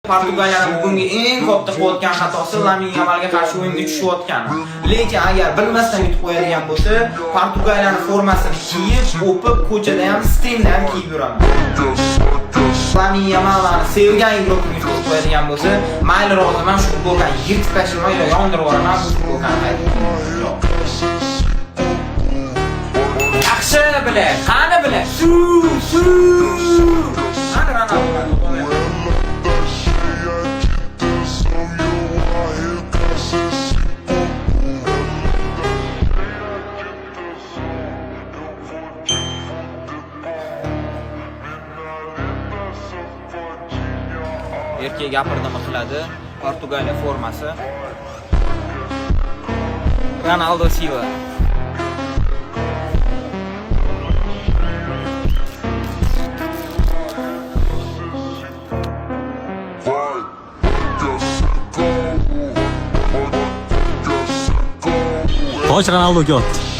Portugaliyani bugungi eng katta qilayotgan xatosi Lamin Yamalga qarshi o'yinga tushayotgani. Lekin agar bilmasdan yutib qo'yadigan bo'lsa, Portugaliyani formasini kiyib, o'pib, ko'chada ham, streamda ham kiyib yuraman. Lamin Yamalni sevgan игрок im yutib qo'yadigan bo'lsa, mayli, roziman, shu futbolkani yirtib tashlayman yo yondirib yuboraman, bu futbolkani qaytib. Yo'q. Yaxshi bile, qani bile? Su, su. Qani Ronaldo? Cheia de tesão e eu arregaço esse popô. Cheia de tesão, eu vou te fuder como mina linda safadinha. Erkak gapirdimi, qiladi. Portugaliya formasi. Ronaldo Silva. Vai, que seca, vai, que seca. Toch Ronaldoga otdi.